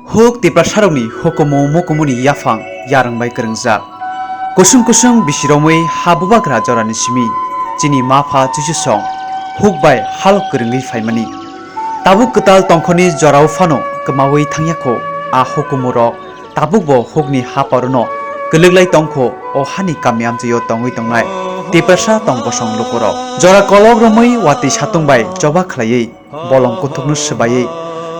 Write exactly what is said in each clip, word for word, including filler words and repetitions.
Huk Tiprasarokni hukumu mukumuni yaphang yarwng bai kwrwngjak. Kusung kusung bisi romwi ha bubagra jorani simi chini mapha chuchusong huk bai halok kwrwngwi phaimani. Tabuk kwtal tongkhorni jorao phano kwmawi thangyakho a hukumurok, tabukbo hukni haparono kwlwklai tongkho o hani kami amchaio tongwi tongnai Tiprasa tongkosong lukurok. Jora kolok romwi watwi satung bai choba khlaiwi bolong kuthukno swbaiwi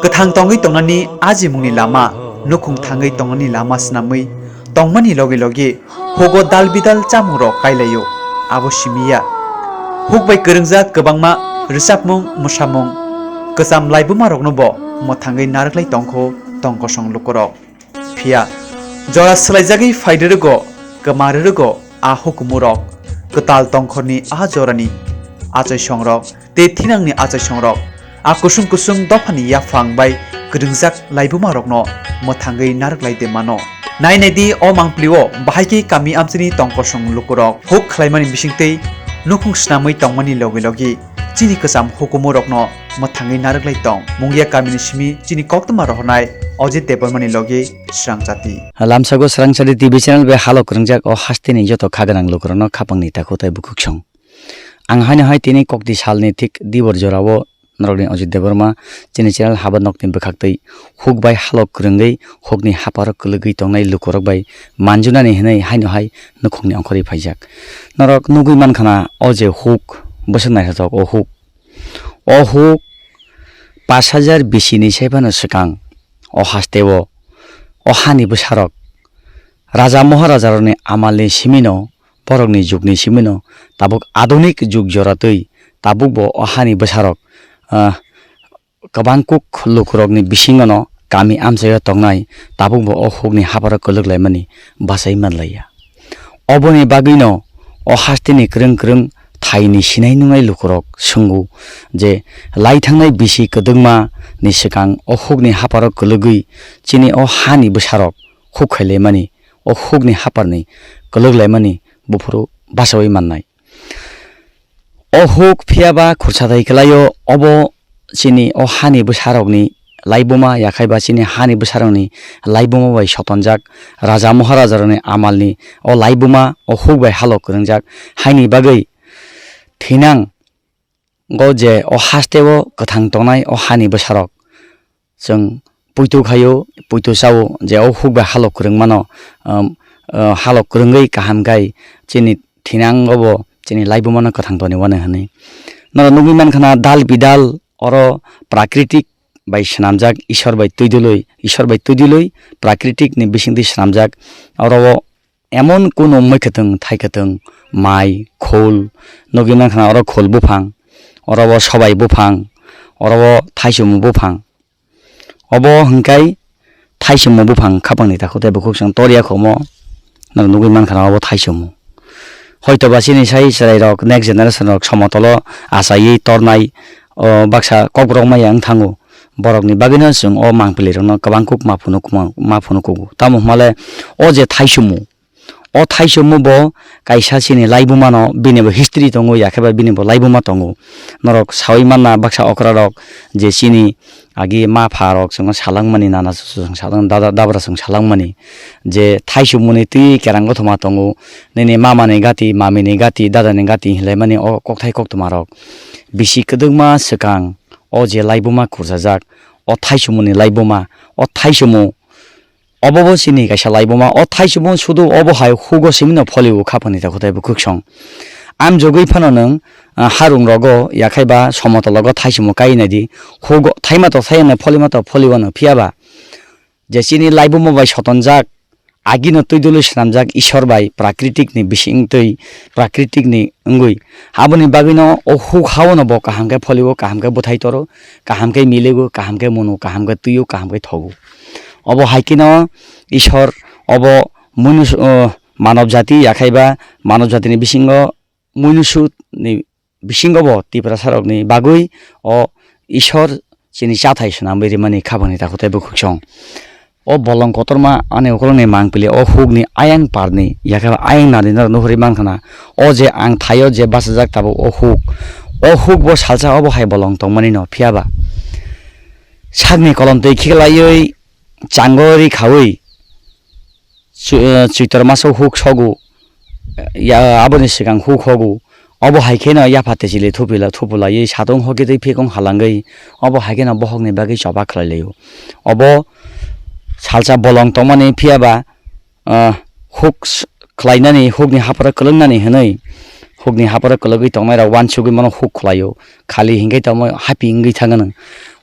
kwthang tongwi tongnani ajimungni lama, nukhung thangwi tongnani lama swnamwi tongmani logi logi hugo dal bidal chamungrok kailaio. Abo simi ya, huk bai kwrwngjak kwbangma rwchapmung, mwsamung, kwcham laibumaroknobo mwthangwi narwklai tongkho tongkosong lukurok. Phiya jora swlaijagwi phai rwrwgo, kwma rwrwgo a hukumurok, kwtal tongkhorni a jorani achaisongrok tei thinangni achaisongrok a kusung kusung dophani yaphang bai kwrwngjak laibumarokno mwthangwi narwklai de mano. Nai nai di o mangpilio bahai khe kami amchini tongkosong lukurok huk khlaimani bisingtwi nukhung swnamwi tongmani logi logi chini kwcham hukumurokno mwthangwi narwklai tong. Mungia kamini simi chini koktwma rohornai Ajit Debbarmani logi Srangchati. Lamsago Srangchati T V channel bai halok kwrwngjak o hasteni joto kha gwnang lukurokno khapangni takhuk tei bukhuksong. Ang haino hai tini kokti salni thik dibor jorao norokni Ajit Debbarma chini channel haba nokni bwkhaktwi huk bai halok kwrwngwi hukni haparok kwlwgwi tongnai lukurok bai manjunani hwnwi haino hai nukhungni ongkhorwi phaijak. Norok nugwi mankha na o je huk bwswk naithothok o huk. O huk pash hajar B C ni sai phano swkang o hasteo o hani bwsarok raja moharajarokni amalni simino, borokni jugni simino tabuk adunik jug joratwi tabukbo o hani bwsarok, ah, kwbang kuk lukurokni bisingono kami amchaio tongnai tabukbo o hukni haparok kwlwk laimani bachai manlaiya. Oboni bagwino o hasteni kwrwng kwrwng thaini sinai nungnai lukurok swngo je lai thangnai bisi kwdwkma ni swkang o hukni haparok kwlwgwi chini o hani bwsarok huk khailaimani, o hukni haparni kwlwk laimani buphuru bachaui mannai. O huk phiya ba khursa thai kwlaio, obo chini o hani bwsarokni laibuma, yakhai ba chini hani bwsarokni laibuma bai sotonjak, raja moharajarokni amalni o laibuma o huk bai halok kwrwngjak. Haini bagwi thinang go je o hasteo kwthang tongnai o hani bwsarok chwng puitu khaio, puitu chao je o huk bai halok kwrwngmano, um, uh, halok kwrwngwi kaham khai chini thinango bo chini laibumano kwthang toni uanai hwnwi. Norok nugwi mankha na dal bidal oro prakritik bai swnamjak, Ishwar bai twi dului, Ishwar bai twi dului prakritik ni bisingtwi swnamjak. Oro o emon kunu mwkhwtwng, thaikwtwng, mai, khul, nugwi mankha na oro khul buphang, oro o sobai buphang, oro o thaichumung buphang. Obo hwnkhe thaichumung buphang khapangni takhuk tei bukhuksong toriya khomo, norok nugwi mankha na obo thaichumung. Hoitoba chini sai chwrairok, next generation rok somotolo achaiwi tornai, o baksa kokborok maya wng thango. Borokni bagwino chwng o mangpilirokno kwbang kuk ma phunuk, ma phunuk kugo. Tamo hwnmale o je thaichumung, o thaichumung bo kaisa chini laibumano bini bo history tongo, yakhe ba bini bo laibuma tongo. Norok saui manna baksa okrarok je chini agi ma pha rok chwngno salangmani, nana chwng salang, dada dabra chwng salangmani je thaichumungni twi kerang gothoma tongo, nini mamani gati, mamini gati, dadani gati hinlaimani o kokthai koktwmarok. Bisi kwdwkma swkang o je laibuma khurjajak, o thaichumungni laibuma, o thaichumung obo bo chini kaisa laibuma, o thaichumung sudu obo hai hugo simino pholio khapangni takhuk tei bukhuksong. Amjogwi phano nwng, ah, harung rogo yakhai ba somotol rogo thaichumung kai nai di, hugo thaima to thai ano, pholima to pholio ano, phiya ba je chini laibuma bai sotonjak, agino twi dului swnamjak Ishwar bai prakritik ni bising twi, prakritik ni wngwi. Aboni bagwino o huk haono bo kaham khe pholio, kaham khe bwthai toro, kaham khe miligo, kaham khe muno, kaham khe twio, kaham khe thogo. Obo hai kheno Ishwar obo muinus-, o, manob jati yakhai ba manob jatini bisingo muinusut ni bisingo bo Tiprasa rokni bagwi o Ishwar chini chathai swnamwi rimani khapangni takhuk tei bukhuksong. O bolong kotorma ani ukulukni mangpili o hukni ayang parni yakhai ba ayang nani norok nuhuri mankha na. O je ang thaio je bachajak tabuk o huk. O huk bo salsa obo hai bolong tongmani no, phiya ba sakni kolom twi khiklaiwi chango ri khaui chu-, eh, Choitro maso huk sogo, ya, aboni swkang huk hogo. Obo hai kheno yapha techili thupila, thupulaiwi satung hoki twi phikung halangwi obo hai kheno bohokni bagwi choba khlai laio. Obo salsa bolong tongmani phiya ba, ah, huk s-, khlainani, hukni hapharo kwlwngnani hwnwi, hukni hapharo kwlwgwi tongnairok uansugwi mano huk khlaio, khali hinkhe tamo happy wngwi thangano.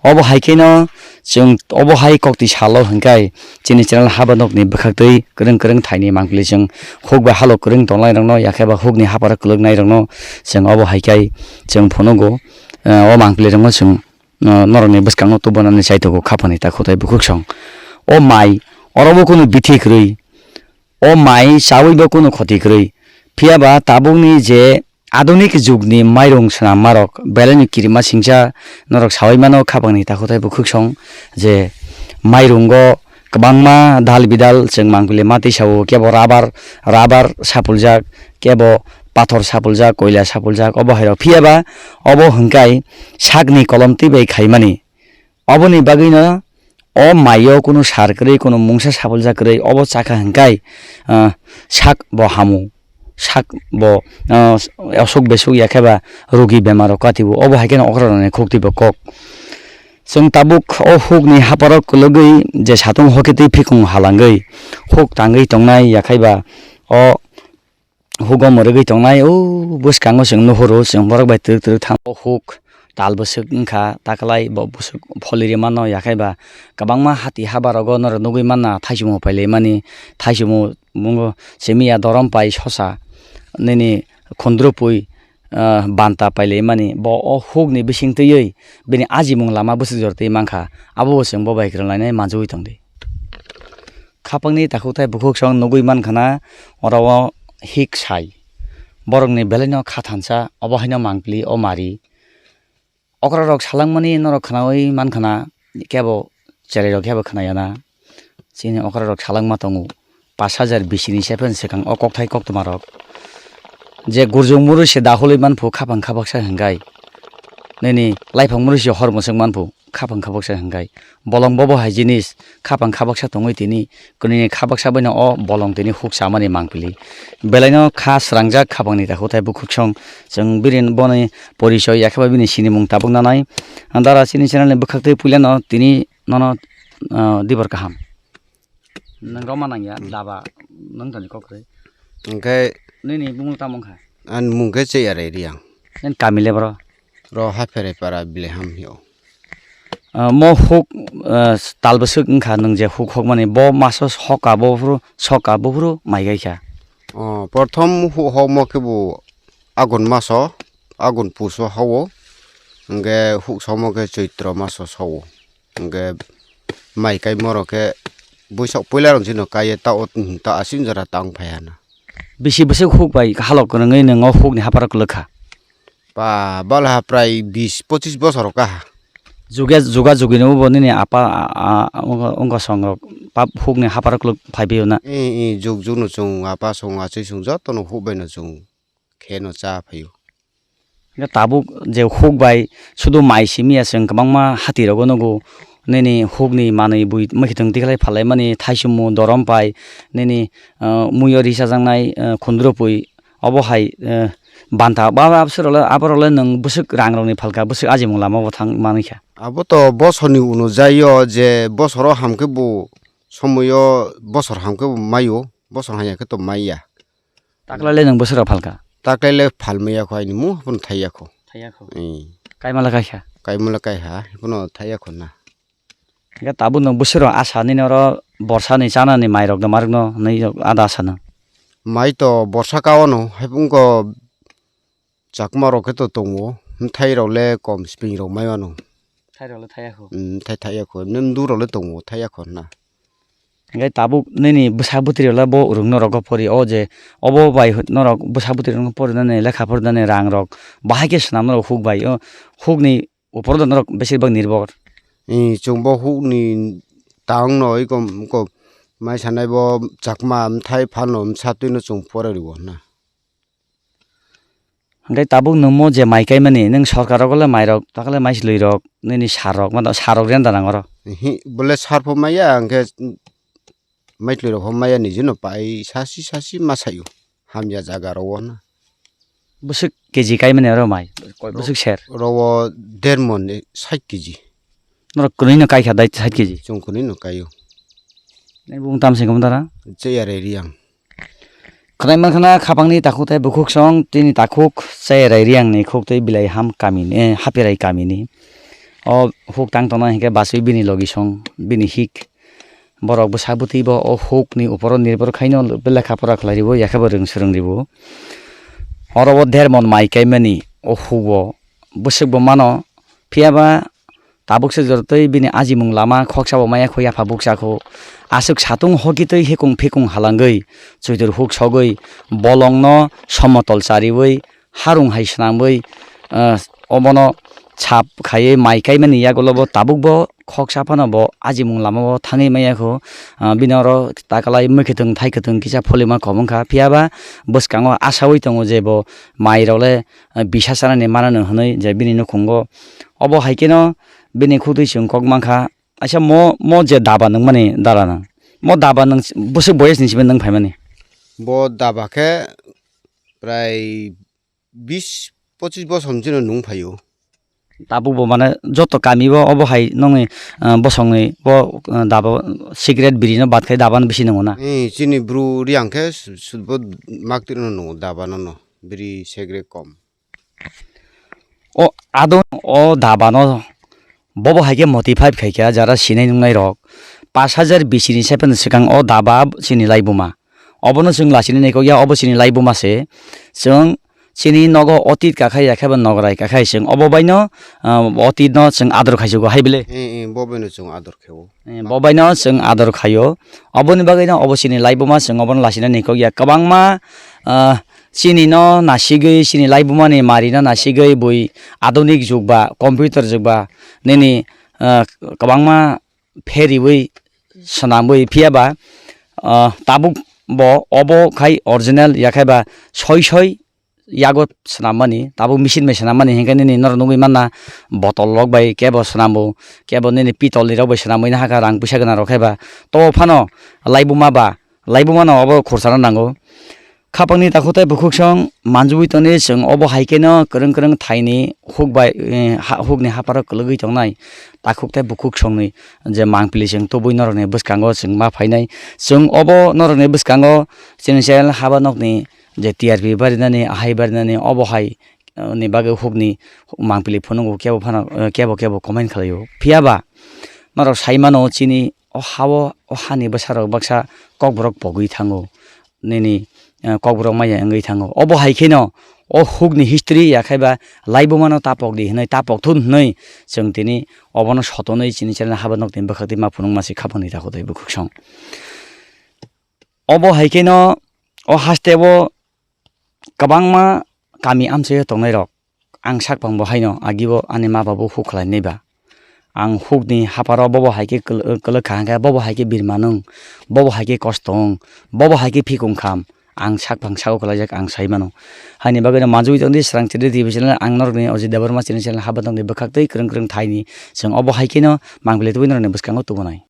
Obo hai kheno chwng obo hai koktwi salo hinkhe chini channel haba nokni bwkhaktwi kwrwng kwrwng thaini mangpili chwng huk bai halo kwrwng tongnairokno yakhe ba hukni hapharo kwlwknairokno chwng obo hai khai chwng phunugo, eh, o mangpilirokno chwng, eh, norokni bwskango tubunani chaithogo khapangni takhutai bukhuksong. O mai, orobo kunu bithi kwrwi, o mai chawibo kunu khoti kwrwi. Phiya ba tabukni je adunik jugni mairung swnammarok belaino kirima singcha norok sawi mano khapangni takhutai bukhuksong je mairungo kwbangma dal bidal chwng mangpili ma twi sao kebo rubber, rubber sapuljak, kebo pathor sapuljak, koila sapuljak, obo hairok. Phiya ba obo hwnkhai sakni kolom twi bai khaimani. Oboni bagwino o maio kunu sar kwrwi, kunu mungsa sapuljak kwrwi, obo chakha hwnkhai, ah, sak bo hamu, sak bo, ah, osuk besuk yakhe ba rugi bemaro katibo, obo hai kheno okrarokni khukti bo kok. Chwng tabuk o hukni hapharo kwlwgwi je satung hoki twi phikung halangwi huk tangwi tongnai, yakhai ba o hugo mwrwgwi tongnai, o bwskango chwng nuhuru, chwng borok bai twrwk twrwk thang. O huk tal bwswk wngkha, taklai bo bwswk pholi rwmano, yakhai ba kwbangma hati habarogo norok nugwi manna, thaichung pailai mani, thaichung mungo simi ya dorom pai sosa nini khundrupui, ah, banta pailai mani, bo o hukni bising twiwi bini ajimung lama bwswk jora twi mankha, abo bo chwng bo bai kwrwng lainai manjui tongdi. Khapangni takhuk tai bukhuk song nugui mankha na, oro o hik sai. Borokni belaino kha thansa, obo haino mangpili o mari. Okrarok salangmani norok khnaui mankha na, kebo cherairok kebo khnaya na. Chini okrarok salangma tongo, pash hajar bisini sepen swkang o kokthai koktwmarok. Je gurjung murui se dahului manphu khapang khabaksa hwnkhai, nini laiphang murui se hor mwswk manphu khapang khabaksa hwnkhai, bolong bobo hai jinis khapang khabaksa tongwi tini kwnwini khabaksa baino o bolong tini huk chamani mangpili. Belaino kha srangjak khapangni takhuk tai bukhuksong chwng bini boni porichoi yakheba bini sinimung tabuk nanai. Dara chini channel ni bwkhaktwi puilano tini nono, ah, dibor kaham. Nang roma nangya, hmm, daba, nang toni kok rwi. Hwnkhe nini bumung tamo wngkha? Ani mung khe Cheyarei Riyang. Nini kami le boro? Ro Hapherai para Bileham hio. Ah, mo huk, ah, tal bwswk wngkha nwng je huk hokmani, bo maso soka bo phuru, soka bo phuru mai gaikha. Oh, prothom huk hokmo khe bo Agun maso, Agun puso hao, hwnkhe huk somo khe Choitro maso sao. Hwnkhe mai kai moro khe buisok puila rok chino kaiye ta o, ta aswk jora tang phai hana. Bisi bwswk huk bai halok kwrwngwi nwng o hukni hapharo kwlwkha? Ba, bala ha prai bis pochis bosor kaha. Juga, juga jugi no bo nini apa, a, a, wngkha, wngkha song rok pap hukni hapharo kwlwk phai bio na? I, i, jug jug no chwng apa song achai song joto no huk bai no chwng khe no cha phaio. Hwnkhe tabuk je huk bai sudu mai simi ya chwng kwbangma hati rogo nugo, nini hukni manwi bui mwkhitwng tikhlai phalai mani thaichung mu dorom pai, nini, ah, muiyo risa jaknai, ah, khundro pui, obo hai, ah, banta ba, ba, abswk rok le, abo rok le nwng bwswk rang rok ni phalka, bwswk ajimung lama bo thang manwi kha. Abo to bosor ni uno jai yo je bosoro ham khe bo somoi yo bosor ham khe bo mai o, bosor hamya khe to mai ya. Taklai le nwng bwswk rok phalka? Taklai le phalmaya kho, aini mung haphano thaiya kho. Thaiya kho. Eh. Kaimala kaikha? Kaimala kaiha, haphano thaiya kho na. Hwnkhe tabuk nwng bwswk rok asa nini oro borsa ni chana ni mai rok no marwk no nai ada asa no. Mai to borsa ka o no, hai phung ko chakma rok khe to tongo, bthai rok le kom spring rok mai mano. Bthai rok le thaiya kho. Mm, bthai thaiya kho, nini mdu rok le tongo, thaiya kho na. Hwnkhe tabuk nini bwsa bwtwi rok le bo rwng norok go pori o je obo bai norok bwsa bwtwi rok no porinani lekha porinani rang rok bahai khe swnam norok huk bai o huk ni upor do norok besir bak nirbhor. I chwng bo huk ni tang no iko, iko mai sanai bo chakma bthai phano bwsa twi no chwng pore rwo na. Hwnkhe tabuk nwng mo je mai kaimani, nwng sorkar rogo le mai rok, takle mai silwi rok, nini sar rok, mano sar rok renda nang oro? Hi, bole sar pho maya, hwnkhe maitlwi rok pho maya, nijino pai sasi sasi ma sayo. Hamya jaga rok o na. Bwswk K G kaimani oro mai? Koi bwswk ser? Oro o der mon ni sait K G. Norok kwnwi no kai kha dai sait K G? Chwng kwnwi no kaio. Nini bung tam se kwmtara? Cheyar Riyang. Khwnai mankha na khapangni takhuk tei bukhuk song, tini takhuk Chayrai Riyangni khuk tei Bilai Ham kamini, eh, Hapirai kamini. O huk tang tongna hinkhe basui bini logi song, bini hik. Borok bwsa bwtwi bo o hukni uporo nirbor khaino lekha pora khlai ribo, yakhe bo rwng swrwng ribo. Oro o dermon mai kaimani o hugo bwswk bo mano, phiya ba tabuk se jorotwi bini ajimung lama khoksa bo maya kho, yapha bukcha kho. Aswk satung hoki twi hikung phikung halangwi, chuitur huk sogwi, bolongno somotol chariwi, harung hai swnamwi, ah, obono sap khaiwi mai kaimani yagulo bo tabuk bo khoksa phano bo ajimung lama o thangwi maya kho. Ah, bini oro takalai mwkhwtwng thaikwtwng kisa pholima kom wngkha, phiya ba bwskango asaui tongo je bo mai rok le, ah, bisa chanani manano hwnwi je bini nukhungo. Obo hai kheno bini khutwi chwng kok mankha. Aisa mo, mo je daba nungmani dara nang. Mo daba nung bwswk boyes ni simi nung phaimani? Bo daba khe prai bis pochis bosor ni chini nung phaio. Tabuk bo mane joto kami bo obo hai nongni, ah, bosongni bo, ah, daba cigarette biri no bat khai daba no bisi nungo na? Eh, chini bru Riyang khe su-, su-, bo mak twi no nungo daba no no, biri cigarette kom. O adon o daba no bobo hai khe modify khai kha jara sinai nungnai rok. Pash hajar bisi ni seven swkang o daba chini laibuma. Obono chwng lachini naikok ya, obo chini laibuma se. Chwng chini nogo otit kakhai ya khe bo nograi kakhai chwng obo bai no, ah, otit no chwng ador khai sugo hai bile. Eh, eh, bo bai no chwng ador khe o. Eh, bo bai no chwng ador khaio. Oboni bagwi no obo chini laibuma chwng obono lachina ni kok ya. Kwbangma, ah, chini no nasigwi, chini laibuma ni mari no nasigwi bui adunik jug ba, computer jug ba, nini, ah, kwbangma pheriwi swnamwi phiya ba, ah, tabuk bo obo khai original ya khai ba soi soi yago swnammani, tabuk machine bai swnammani, hinkhe nini norok nugwi manna botol rok bai kebo swnambo, kebo nini pitol ni rok bai swnamwi nahakha rang puisa gwnang rok khe ba. To phano laibuma ba, laibuma no obo khursano nango. Khapangni takhuk tei bukhuk song manjui toni chwng obo hai kheno kwrwng kwrwng thaini huk bai, eh, ha-, hukni hapharo kwlwgwi tongnai takhuk tei bukhuk songni je mangpili chwng tubui norokni bwskango chwng ma phainai. Chwng obo norokni bwskango chini channel haba nokni je T R P barinani, ahai barinani, obo hai, eh, ni bagwi hukni mangpili phunukgo kebo phano, eh, kebo kebo comment khlaio. Phiya ba norok sai mano chini o ha-o, o hani bwsarok baksa kokborok pogwi thango. Nini, eh, kokborok maya wngwi thango. Obo hai kheno o hukni history ya khai ba laibumano tapok di hwnwi, tapok thun hwnwi chwng tini obono sotonwi chini channel haba nokni bwkhak twi ma phunukma se khapangni takhuk tei bukhuk song. Obo hai kheno o haste o kwbangma kami amchaio tongnairok ang sakpang bo haino agibo ani ma babu huk khlainai ba. Ang hukni hapharo bobo hai khe kwlw-, kwlwkha hwnkhe bobo hai khe birma nung, bobo hai khe kosto wng, bobo hai khe phikung kham, ang sakpang sago kwlaijak ang sai mano. Haini bagwino manjui tongdi Srang Chedri T V channel, ang norokni Ajit Debbarma chini channel haba tongdi bwkhak tei kwrwng kwrwng thaini chwng obo hai kheno mangpili tubui norokni bwskango tubunai.